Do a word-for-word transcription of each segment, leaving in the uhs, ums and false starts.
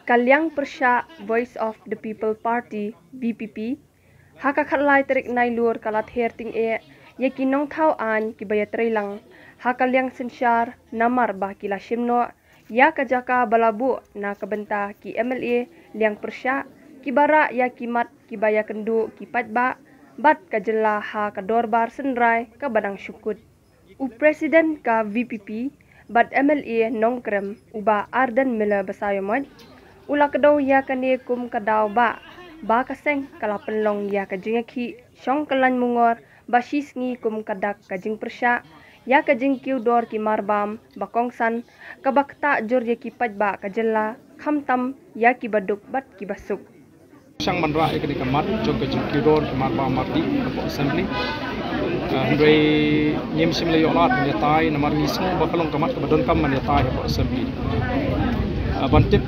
Ka liang pyrshah Voice of the People Party, V P P, ha ka khatlai tarik Nailur ka la ther tyngeh ïa ki nongthaw aiñ kiba ïatreilang ha ka liang synshar namar ba ki la shim noh ïa ka jaka ba la buh na ka bynta ki M L A liang pyrshah kiba rah ïa ki mat kiba ïakynduh ki paidbah bad ka jylla ha ka dorbar synrai kaba dang shu kut. U President ka V P P bad M L A Nongkrem, u Bah Ardent Miller Basaiawmoit, u la kdew ïa kane kum ka daw ba, ba ka seng ka la pynlong ïa ka jingïakhih shong kyllain mungor ba shi sngi kum ka dak ka jingpyrshah ïa ka jingkiew dor ki marbam ba kongsan kaba ktah jur ïa ki paidbah ka jylla, khamtam ïa kiba duk bad kiba suk. Shang ban rah ïa kane ka mat jong ka jingkiew dor ki marbam mardih hapoh Assembly. Ah, hynrei ngim shym la ïoh lad ban ïatai namar ngi sngew ba ka long ka mat kaba donkam ban ïatai hapoh Assembly. Ah, ban tip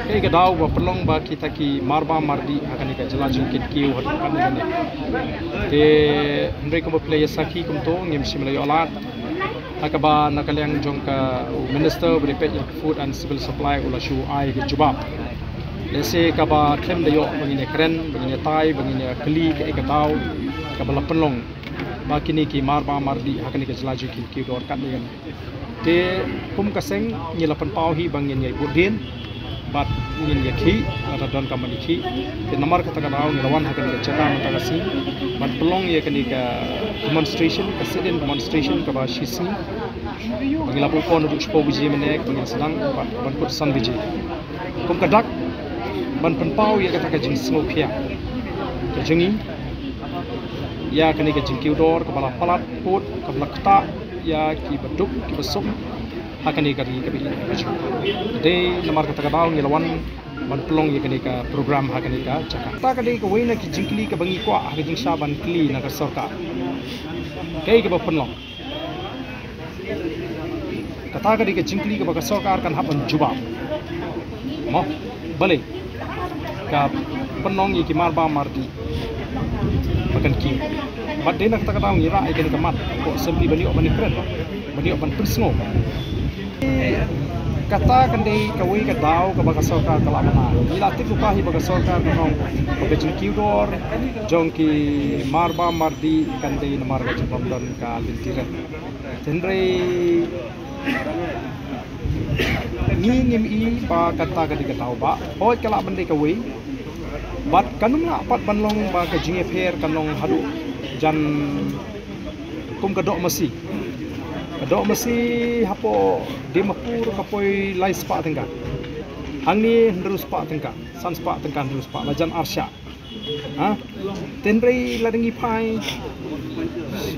kaei ka daw ba pynlong ba kita ki marbam mardih ha kane ka jylla jong ki kiew haduh katne. Te hynrei kumba phi la ïa sakhi kumto ngim shym la ïoh lad. Ha kaba na ka liang jong ka u Minister ba dei peit ïa ka Food and Civil Supply u la shu ai ka jubab. Lehse kaba khlem da ïoh ba ngin ïa kren, ba ngin ïa tai, ba ngin ïa kylli kaei ka daw kaba la pynlong ba kine ki marbam mardih ha kane ka jylla jong ki kiew dor katne. Te kum ka seng ngi la pynpaw hi ba ngin ïa bud dien bad ngin ïa khih lada donkam ban ïa khih. Te namar kata ka daw ngi la wan ha kane ka jaka mynta ka sngi ban pynlong ïa kane ka demonstration, ka sit-in demonstration kaba shi sngi. Ba ngi la buh pon haduh shiphew baje mynne, ba ngi la sdang ban kut san baje. Kum ka dak ban pynpaw ïa kata ka jingsngewkhia ka jong ngi ïa kane ka jingkiew dor kaba la palat pud, kaba la ktah ïa kiba duk kiba suk ha kane ka ri kaba ïeit ka jong ngi. Dei namar kata ka daw ngi la wan ban pynlong ïa kane ka program ha kane ka jaka. Kata ka dei kawei na ki jingkylli kaba ngi kwah ha ka jingshisha ban kylli na ka sorkar. Kaei kaba pynlong? Kata ka dei ka jingkylli kaba ka sorkar kan hap ban jubab. Mo, balei ka pynlong ïa ki marbam mardih ba kan kiew? Bad dei na kata ka daw ngi rah ïa kane ka mat hapoh Assembly ban ïoh ban ïakren, ban ïoh ban pynsngew. Kata kan dei kawei ka daw kaba ka sorkar ka lah ban ai. Ngi la tip lypa hi ba ka sorkar kan ong ba ka jingkiew dor jong ki marbam mardih kan dei namar ka jingbym don ka lynti rep. Hynrei ngi ngim i ba kata ka dei ka daw ba hooid ka lah ban dei kawei. Bad kan ym lah pat ban long ba ka jingïapher kan long haduh jan kum ka doh masi. Ka doh masi hapoh Dimapur ka poi lai spah tyngka. Hangne hynriew spah tyngka, san spah tyngka, hynriew spah, la jan ar shah. Ha? Hynrei lada ngi phai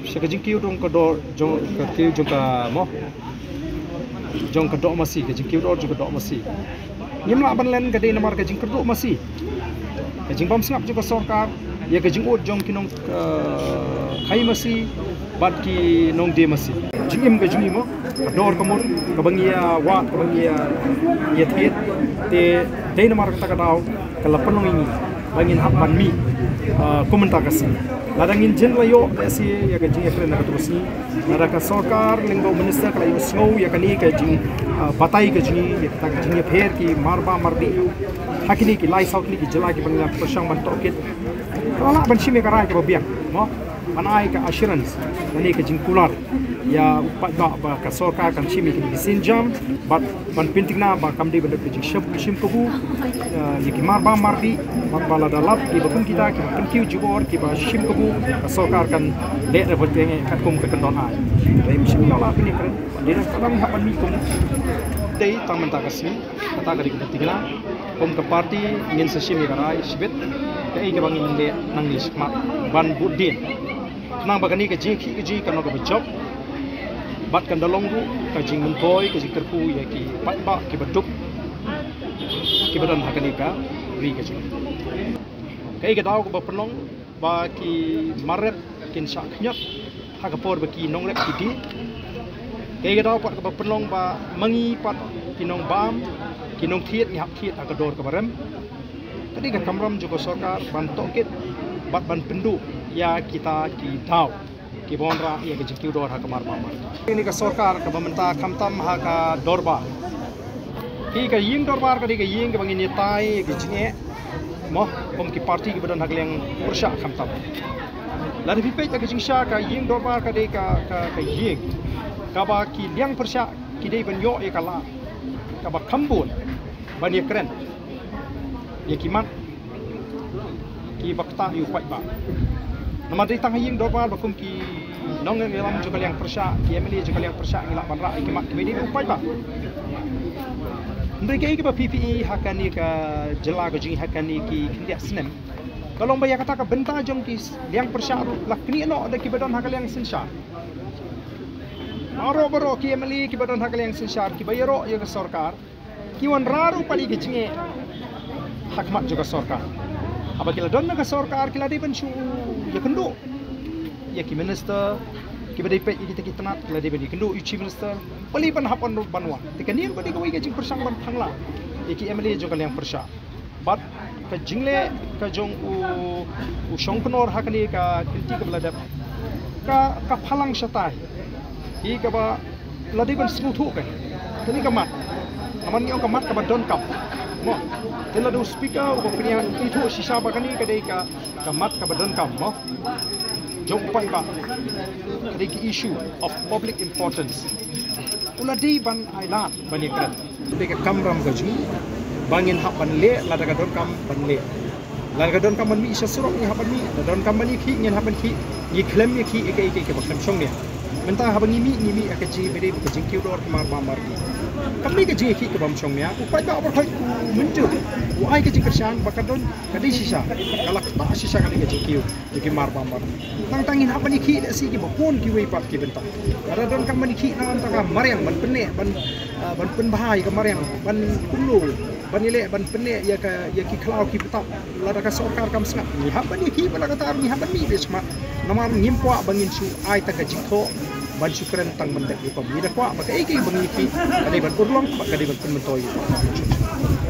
sha ka jingkiew jong ka doh, jong ka kiew jong ka mo, jong ka doh masi, ka jingkiew dor jong ka doh masi. Ngim lah ban len, ka dei namar ka jingkyrduh masi, ka jingbymsngap jong ka sorkar ïa ka jingud jong ki nong, eh, khaïi masi bad ki nongdie masi. Jingim ka jong ngi mo, ka dor ka mut kaba ngi ïa wad, kaba ngi ïa, ïa thied. Te dei namar kata ka daw ka la pynlong ïa ngi ba ngin hap ban mih, ah, kum mynta ka sngi. Lada ngin jin la ïoh lehse ïa ka jingïakren ha kato ka sngi, lada ka sorkar lyngba u minister ka la ïohsngew ïa kane ka jing, ah, batai ka jong ngi, ïa kata ka jingïapher ki marbam mardih ha kine ki lai saw tylli ki jylla kiba ngi la pyrshang ban tohkit, ka la lah ban shim ïa ka rai kaba biang mo, ban ai ka assurance lane ka jingkular ïa u paidbah ba ka sorkar kan shim ïa kine ki sienjam bad ban pyntikna ba kam dei ban don ka jingshim, shim kabu, eh, ïa ki marbam mardih, bad ba lada lap kiba kum kita kiba pynkiew jubor kiba shim kabu, ka sorkar kan leh da ba teng katkum ka kyndon aiñ. Dei ym shym ïoh lad pynïakren, dei na ka dang hap ban mih kum. Dei tang mynta ka sngi, kata ka dei ka pyntikna. Kum ka party ngin sa shim ïa ka rai shibit kaei kaba ngin leh nangne shakhmat ban bud dien. Khnang ba kane ka jingïakhih ka jong ngi kan long kaba jop bad kan da long ruh ka jingmyntoi, ka jingkyrkhu ïa ki paidbah kiba duk kiba don ha kane ka ri ka jong ngi. Kaei ka daw kaba pynlong ba ki mar rep kin shah khñiot ha ka por ba ki nongrep ki die? Kaei ka daw pat kaba pynlong ba ma ngi pat ki nongbam, ki nongthied ngi hap thied ha ka dor kaba rem? Ka dei ka kamram jong ka sorkar ban tohkit bad ban pynduh ïa kita ki daw kiba wanrah ïa ka jingkiew dor ha ka marbam mardih. Kane ka sorkar kaba mynta khamtam ha ka dorbar Hi ka ïing dorbar ka dei ka ïing kaba ngin ïatai ka jingeh, mo, kum ki parti kiba don ha ka liang pyrshah khamtam. Lada phi peit ka jingshisha ka ïing dorbar ka dei ka, ka, ka ïing kaba ki liang pyrshah ki dei ban ïoh ïa ka lad kaba kham bun ban ïakren ïa ki mat kiba ktah ïa u paidbah. Namar dei tang ha ïing dorbar ba kum ki nongïalam jong ka liang pyrshah, ki M L A jong ka liang pyrshah ngi lah ban rah ïa ki mat kiba dei u paidbah. Hynrei kaei kaba phi phi i ha kane ka jylla ka jong ngi ha kane ki khyndiat snem, ka long ba ïa kata ka bynta jong ki liang pyrshah ruh la knieh noh da kiba don ha ka liang synshar. Baroh baroh ki M L A kiba don ha ka liang synshar kiba ïaroh ïa ka sorkar ki wanrah ruh pat ïa ka jingeh ha khmat jong ka sorkar. Haba ki la don na ka sorkar ki la dei ban shu ïakynduh ïa ki minister kiba dei peit ïa kita ki tnat, ki la dei ban ïakynduh ïa u chief minister, balei ban hap ban wan. Te kane ruh ka dei kawei ka jingpyrshang ban phang lah ïa ki M L A jong ka liang pyrshah. Bad ka jingleh ka jong u, u Shongknor ha kane ka kynti kaba la dep ka, ka phalang shatai hi kaba la dei ban sngewthuh ka, kane ka mat. Namar ngi ong ka mat kaba donkam, mo. Te lada u speaker u ba pynïaid ithuh shisha ba kane ka dei ka, ka mat kaba donkam, mo, jong u paidbah, ka dei ka issue of public importance, u la dei ban ailad ban ïakren. Te ka kamram ka jong ngi ba ngin hap ban leh lada ka donkam ban leh. Lada ka donkam ban mih sha surok ngi hap ban mih, lada donkam ban ïakhih ngin hap ban khih. Ngi khlem ïakhih ïa kaei kaei kaba khlem shongnia. Mynta haba ngi mih, ngi mih ha ka jingmyntoi bad ka jingkiew dor ka marbam marbi. Kam mih ka jingïakhih kabym shongnia. U paidbah u ba khot u mynjur, u ai ka jingkyrshan ba ka don, ka dei shisha, ka la ktah shisha kane ka jingkiew jong ki marbam marbi. Tang tang ngin hap ban ïakhih lehse kiba bun kiwei pat ki bynta. Lada donkam ban ïakhih na ka bynta ka mariang, ban pynneh, ban, ah, ban pynbha ïa ka mariang, ban kumno, ban ïaleh ban pynneh ïa ka, ïa ki khlaw ki btap. Lada ka sorkar kam sngap, ngi hap ban ïakhih, ba la kata ngi hap ban mih beit shakhmat. Namar ngim kwah ba ngin shu ai tang ka jingthoh ban shu kren tang ban dep rukom. Ngi da kwah ba kaei kaei ba ngi ïakhih ka dei ban urlong bad ka dei ban pynmyntoi ïa ka.